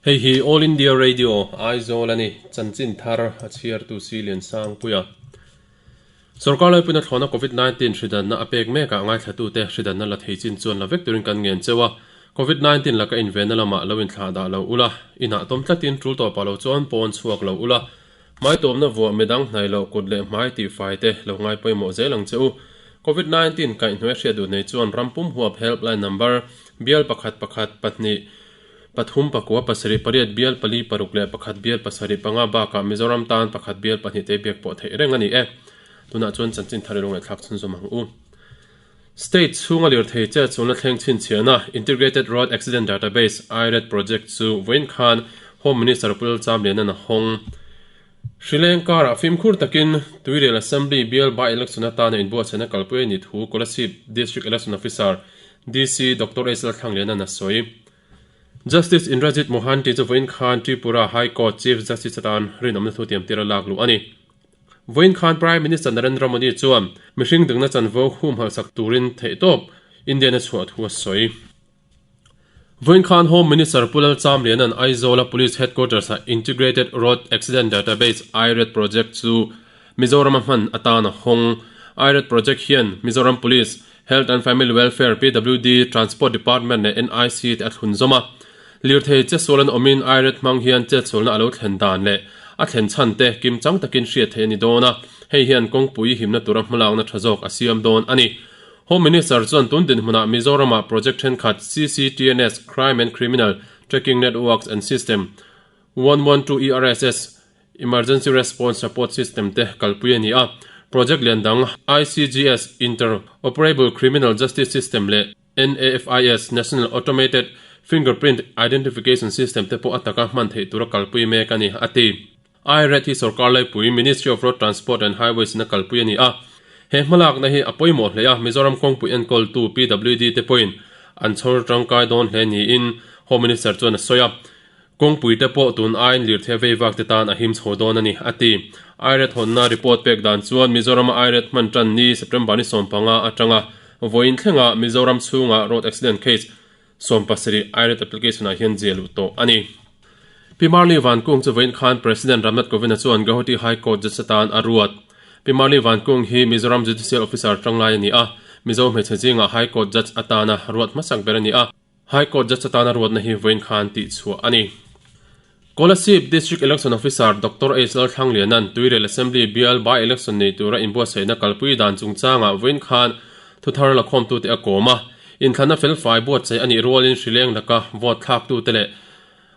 Hei hi All India Radio, Aizawl a ni. Chanchin thar a chhiartu si Liansangpuia. Sorkar laipuna thlawhna Covid 19 hridanna a pek mekah ngaithlatute hridanna la thei chin chuan la vek turin kan ngen cheu a. Covid 19 laka invenna lamah lo inthlah dah lo ula, inah tawm tlatin tul tawpah lo chuan pawn chhuak lo ula, hmai tawmna vuah midang hnaih loh kut leh hmai tihfai te lo ngai pawimawh zel ang che u. Covid 19 kaihhnuai hriat duh nei chuan ram pum huap helpline number bial pakhat pakhat pahnih Pathum pakua pasarih pariat bial pali paruk leh pakhat bial pasarih panga bakah Mizoram tan pakhat bial pahnih te biak pawh theih reng a ni e. Tunah chuan chanchin thar i lo ngaihthlak chhunzawm ang u. State chhunga lirthei chet chungna thleng chhinchhiahna Integrated Road Accident Database, IRAD, project chu vawiin khan Home Minister Pu Lalchamliana'n a hawng. Hrileng karah fimkhur takin Tuirial Assembly bial by-election atana inbuatsaihna kalpui a nih thu Kolasib District Election Officer, DC, Doctor H. Lalthlangliana'n a sawi. Justice Indrajit Mohanty chu vawiin khan Tripura High Court Chief Justice atan rinawmna thu tiamtir a lak luh a ni. Vawiin khan Prime Minister Narendra Modi chuan mihring dikna chanvo humhalh sak turin theihtawp Indian a chhuah thu a sawi. Vawiin khan Home Minister Pu Lalchamliana'n Aizawl-a Police Headquarters-a Integrated Road Accident Database, IRAD, project chu Mizoram-a hman atan a hawng. IRAD project hian Mizoram Police, Health and Family Welfare, PWD, Transport Department leh NIC te a thlun zawm a. Lirthei chetsual an awmin IRAD hmang hian chetsualna a lo thlen dan leh a thlen chhan te kimchang takin hriat theih a ni dawn a, hei hian kawngpui himna tura hmalakna tha zawk a siam dawn a ni. Home Minister chuan tun dinhmunah Mizoramah project thenkhat CCTNS, Crime and Criminal Tracking Networks and System, 112 ERSS, Emergency Response Support System, te kalpui a ni a. Project lian dang ICGS, Inter Operable Criminal Justice System, leh NAFIS, National Automated Fingerprint Identification System, te pawh a taka hman theih tura kalpui mek a ni, a ti. IRAD hi sorkar laipui Ministry of Road Transport and Highways in a kalpui a ni a. He hmalakna hi a pawimawh hle a, Mizoram kawngpui enkawltu PWD te pawhin an chhawr tangkai dawn hle niin Home Minister chuan a sawi a. Kawngpui te pawh tun aiin lirthei vei vak te tan a him chho dawn a ni, a ti. IRAD hawnna report pek dan chuan Mizorama IRAD hman tan ni September ni 15 atanga vawiin thlenga Mizoram chhunga road accident case 17 IRAD application ah hian ziah luh tawh a ni. Pi Marli Vankung chu vawiin khan President Ramnath Kovind-a chuan Guwahati High Court judge atan a ruat. Pi Marli Vankung hi Mizoram Judicial Officer tanglai a ni a, Mizo hmeichhe zingah High Court judge atana ruat hmasak ber a ni a. High Court judge atana ruatna hi vawiin khan tihchhuah a ni. Kolasib District Election Officer Doctor H Lalthlangliana'n Tuirial Assembly bial by-election nei tura inbuatsaihna kalpui dan chungchangah vawiin khan thuthar lakhawmtute a kawm a. Inthlanna felfai buatsaih a nih rualin hrileng laka vote thlaktute leh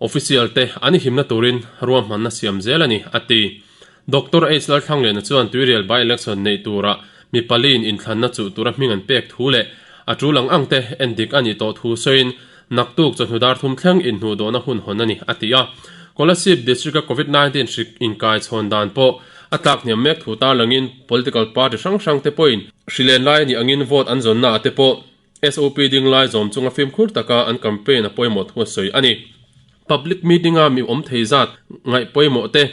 official te an himna turin ruahmanna siam zel a ni, a ti. Doctor H Lalthlangliana chuan Tuirial by-election neih turah mi paliin inthlanna chuh tura hming an pek thu leh a tul ang ang te endik a nih tawh thu sawiin Naktuk chawhnu dar thum thleng inhnuhdawhna hun hawn a ni, a ti a. Kolasib District-a Covid 19 hrik inkai chhawn dan pawh a tlak hniam mek thu tarlangin political party hrang hrang te pawhin hrilen lai a nih angin vote an zawnna ah te pawh SOP ding lai zawm chunga fimkhur taka an campaign a pawimawh thu a sawi a ni. Public meeting-a mi awm thei zat ngaih pawimawh te,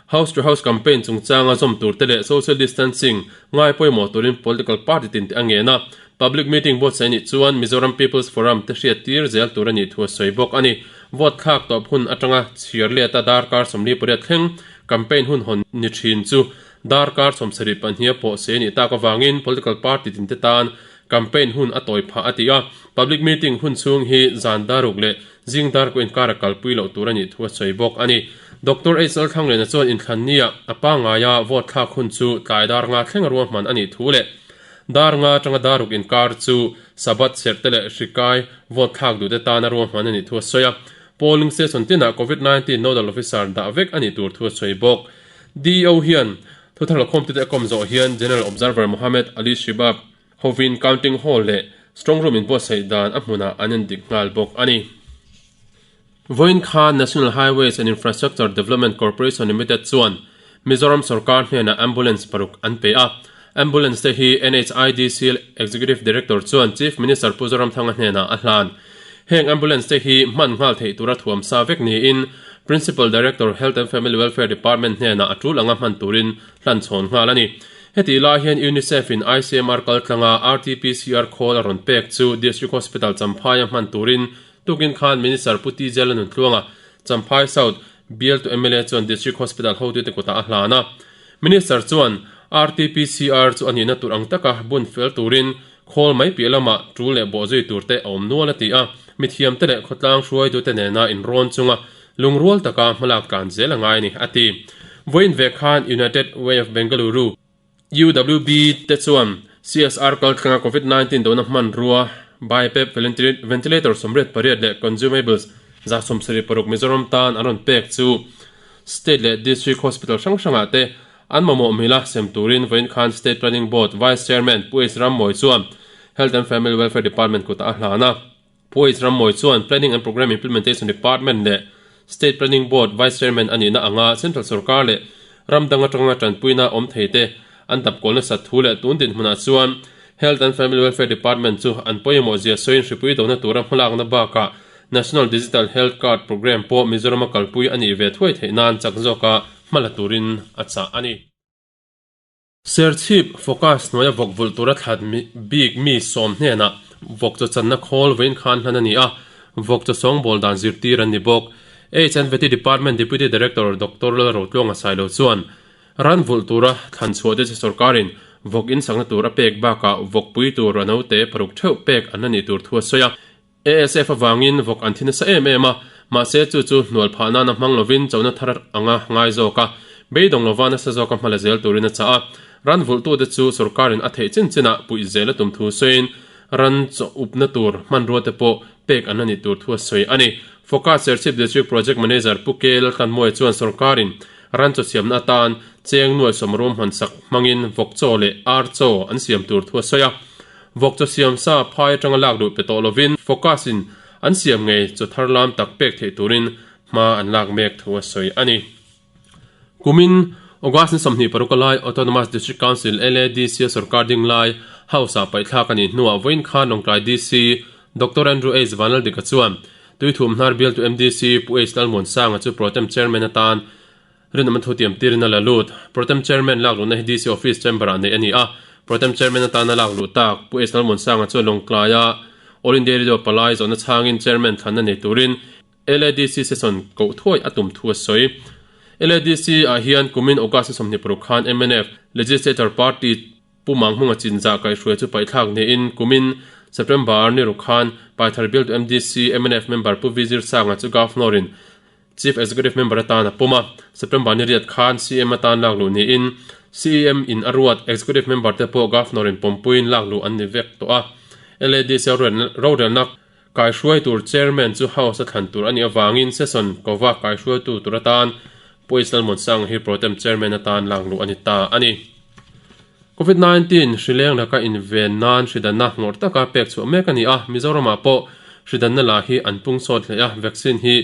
house to house campaign chungchanga zawm tur te leh social distancing ngai pawimawh turin political party tin te a ngen a. Public meeting buatsaih nih chuan Mizoram People's Forum te hriat tir zel tur a nih thu a sawi bawk a ni. Vote thlak tawp hun atanga chhiar leta darkar 48 thleng campaign hun hawn ni thin chu darkar 72 pawh se nih tak avangin political party tin te tan campaign hun a tawi phah a ti a. Public meeting hun chhung hi zan daruk leh zing darku inkara kalpui loh tur a nih thu a sawi bawk a ni. Doctor H Lalthlangliana chuan inthlannia a pangaia vote thlak hun chu tlai dar nga thleng ruahman a nih thu leh Dar nga atanga dar ruk inkar chu Sabbath serhte leh hri kai vote thlak duhte tana ruahman a nih thu a sawi a. Polling station tinah Covid 19 Nodal Officer dah vek a nih tur thu a sawi bawk. DEO hian thuthar lakhawmtute a kawm zawh hian General Observer Mohammed Ali Shibab hovin Counting Hall leh Strong Room inbuatsaih dan a hmunah an endik nghal bawk a ni. Vawiin khan National Highways and Infrastructure Development Corporation Limited chuan Mizoram sorkar hnenah ambulance paruk an pe a. Ambulance te hi NHIDC Executive Director chuan Chief Minister Pu Zoramthanga hnenah a hlan. Heng ambulance te hi hman nghal theih tura thuam sa vek niin Principal Director Health and Family Welfare Department hnenah a tul anga hman turin hlan chhawn nghal a ni. Hetih lai hian UNICEF in ICMR kaltlanga RTPCR khawl a rawn pek chu District Hospital Champhaia hman turin Tukin khan Minister Pu TJ Lanun Tluanga, Champhai South bialtu mla chuan District Hospital hotute kutah a hlan a. Minister chuan RTPCR chu a nihna tur ang taka bun fel turin khawl mai piah lamah tul leh bawhzui turte a awm nual a ti a. Mithiamte leh khawtlang hruaitute nena inrawn chunga lungrual taka hmalak tlan zel a ngai a ni, a ti. Vawiin ve khan United Way of Bengaluru, UWB, te chuan CSR kaltlenga Covid 19 dona hmanrua BiPAP ventilator 88 leh consumables 76 Mizoram tan an rawn pek chu State leh District Hospital hrang hrangah te an mamawh mila sem turin vawiin khan State Planning Board Vice Chairman Pu H Rammawi chuan Health and Family Welfare Department kutah a hlan a. Pu H Rammawi chuan Planning and Programme Implementation Department leh State Planning Board Vice Chairman a nihna anga Central sorkar leh ram dang atanga tanpuina awm thei te an dap kawl nasat thu leh tun dinhmunah chuan Health and Family Welfare Department chu an pawimawh zia sawiin hripui dona tura hmalakna bakah National Digital Health Card Programme pawh Mizorama kalpui a nih ve thuai theih nan chak zawka hma la turin a chah a ni. Serchhip Focus hnuaia vawk vulh tura thlat bik mi sawm hnenah vawk chaw channa khawl vawiin khan hlan a ni a, vawk chaw sawngbawl dan zirtir an ni bawk. HNVT Department Deputy Director Doctor Lalrotluanga Sailo chuan ran vulh tura thlan chhuah te chu sorkarin vawk insakna tur a pek bakah vawk pui tur a naute paruk theuh pek an la nih tur thu a sawi a. ASF avangin vawk an thi nasa em em a, mahse chu chu hnual phah nana hmang lovin chona thar anga ngai zawk a, beidawng lova nasa zawka hma la zel turin a chah a. Ran vulhtute chu sorkarin a theih chin chinah puih zel a tum thu sawiin ran chaw upna tur hmanrua te pawh pek an la nih tur thu a sawi a ni. Focus Serchhip District Project Manager Pu K Laltlanmawia chuan sorkarin ran chaw siamna atan cheng nuai sawmrum hmansak hmangin vawk chaw leh ar chaw an siam tur thu a sawi a. Vawk chaw siam sa phai atanga lak duh pe tawh lovin Focus in an siam ngei chaw thar lam tak pek theih turin hma an lak mek thu a sawi a ni. Kumin August ni 26 a lai Autonomous District Council, LADC, a sorkar ding lai House ah paihthlak a nih hnuah vawiin khan Lawngtlai DC Doctor Andrew H Vanlaldika chuan Tuithum hnar bialtu MDC Pu H Lalmuansanga chu Protem Chairman atan Rinawm thu tiam tirin a la lut. Protem Chairman lak luhna hi DC Office Chamber ah neih a ni a. Protem Chairman atana lak luh tak Pu S Lalmuansanga chuan Lawngtlaia All India Radio palai zawhna chhangin Chairman thlanna nei turin LADC session koh thuai a tum thu a sawi. LADC ah hian kumin August ni 26 khan mnf Legislature Party Pu Manghmunga chinzah kaihhruai chu paihthlak niin kumin September ni ruk khan Paithar bialtu MDC mnf member Pu V Zirsanga chu Governor-in Chief Executive Member atan a pawm a, September ni riat khan CM atan lak luh niin CEM in a ruat Executive Member te pawh Governor in pawmpuiin lak luh an ni vek tawh a. LADC rorelna kaihruai tur Chairman chu House a thlan tur a nih avangin Session kova kaihruaitu tur atan Pu H Lalmuansanga hi Protem Chairman atan lak luh a ni ta a ni. Covid 19 hri leng laka inven nan hridanna ngawrh taka pek chhuah mek a ni a, Mizoramah pawh hridanna la hi an pung sawt hle a, vaccine hi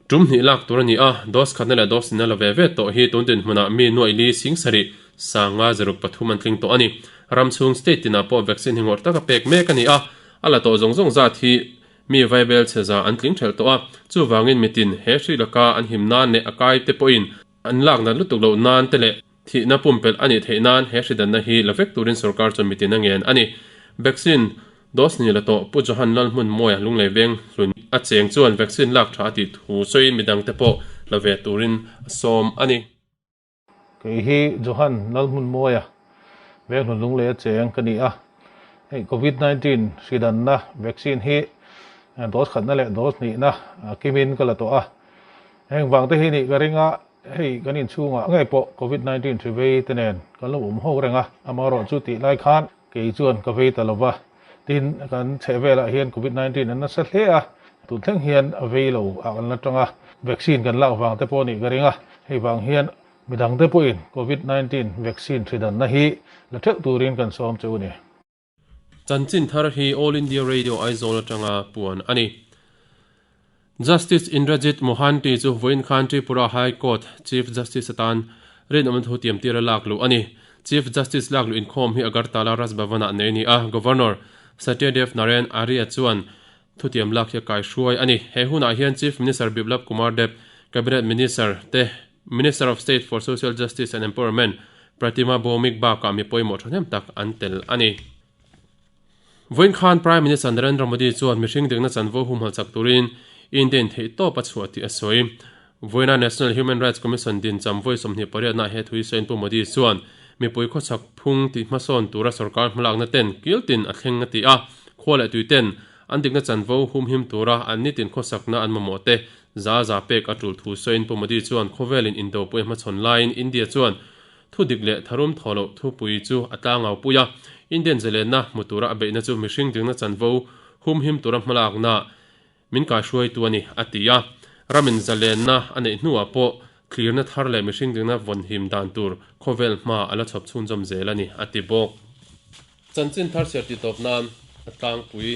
tum hnih lak tur a ni a, dose khatna leh dose inna la ve ve tawh hi tun dinhmunah mi nuaih li sing sarih sanga zaruk pathum an tling tawh a ni. Ram chhung state tinah pawh vaccine hi ngawrh taka pek mek a ni a, a la tawh zawng zawng zat hi mi vaibel chhe za an tling thelh tawh a, chuvangin mitin he hri laka an him nan leh a kai te pawhin an lak nat lutuk loh nan te leh Thihna pumpelh a nih theih nan he hridanna hi la vek turin sorkar chuan mitin a ngen a ni. Vaccine dose ni la tawh Pu Johan Lalhmunmawia Lunglei Veng hlun a cheng chuan vaccine lak tha a tih thu sawiin midangte pawh la ve turin a sawm a ni. Kei hi Johan Lalhmunmawia Venghlun Lunglei a cheng ka ni a, hei Covid 19 hridanna vaccine hi dose khatna leh dose hnihna kimin ka la tawh a, heng vangte hi nih ka ring a, Hei kan inchhungah ngei pawh Covid 19 hri vei te nen kan lo awm ho reng a, amaherawh chu tih lai khan kei chuan ka vei ta lo va, tin kan chheh velah hian Covid 19 an nasa hle a, tun thleng hian a vei lo ah kan la tang a, vaccine kan lak vang te pawh nih ka ring a, hei vang hian midang te pawhin Covid 19 vaccine hri danna hi la theuh turin kan sawm cheu a ni. Chanchin thar hi All India Radio Aizawl atanga puan a ni. Justice Indrajit Mohanty chu vawiin khan Tripura High Court Chief Justice atan rinawmna thu tiamtir a lak luh a ni. Chief Justice lak luh inkhawm hi Agartala Raj Bhavan-ah nei a ni a, Governor Satyadev Narayan Arya chuan thutiam lak hi a kaihruai a ni. He hunah hian Chief Minister Biplab Kumar Deb, Cabinet Minister te, Minister of State for Social Justice and Empowerment, Pratima Bhowmik bakah mi pawimawh thahnem tak an tel a ni. Vawiin khan Prime Minister Narendra Modi chuan mihring dikna chanvo humhalh chak turin India-in theihtawp a chhuah tih a sawi. Vawiina National Human Rights Commission din cham vawi 28 nah he thu hi sawiin Pu Modi chuan mipui khawchhak phung tih hmasawn tura sorkar hmalakna ten kiltin a thleng a ti a, khua leh tui ten an dikna chanvo humhim tura an nitin khawsakna an mamawh te za za pek a tul thu sawiin Pu Modi chuan khawvelin indopui a hmachhawn laiin India chuan Thu dik leh tharum thaw loh thupui chu a tlangau pui a, Indian zalenna hmu tura a beihna chu mihring dingna chanvo humhim tura hmalakna min kaihruaitu a ni, a ti a. Ramin zalenna a neih hnuah pawh thlirna thar leh mihring dingna vawnhim dan tur khawvel hma a la chhawp chhunzawm zel a ni, a ti bawk. Chanchin thar chhiar titawp nan a tlangpui.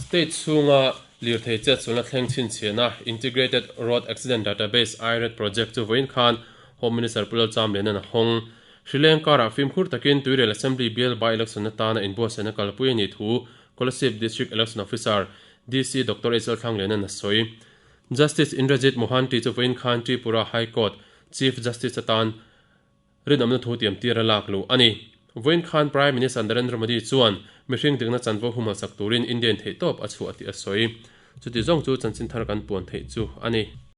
State chhunga lirthei chetsualna thleng chhinchhiahna Integrated Road Accident Database, IRAD, project chu vawiin khan Home Minister Pu Lalchamliana'n a hawng. Hrileng karah fimkhur takin Tuirial Assembly bial by-election atana inbuatsaihna kalpui a nih thu Kolasib District Election Officer, DC Doctor HL Thlangliana'n a sawi. Justice Indrajit Mohanty chu vawiin khan Tripura High Court Chief Justice atan Rinawmna thu tiam tir a lak luh a ni. Vawiin khan Prime Minister Narendra Modi chuan mihring dikna chanvo humhalsak turin India-in theihtawp a chhuah tih a sawi. Chuti zawng chu chanchin thar kan puan theih chu a ni.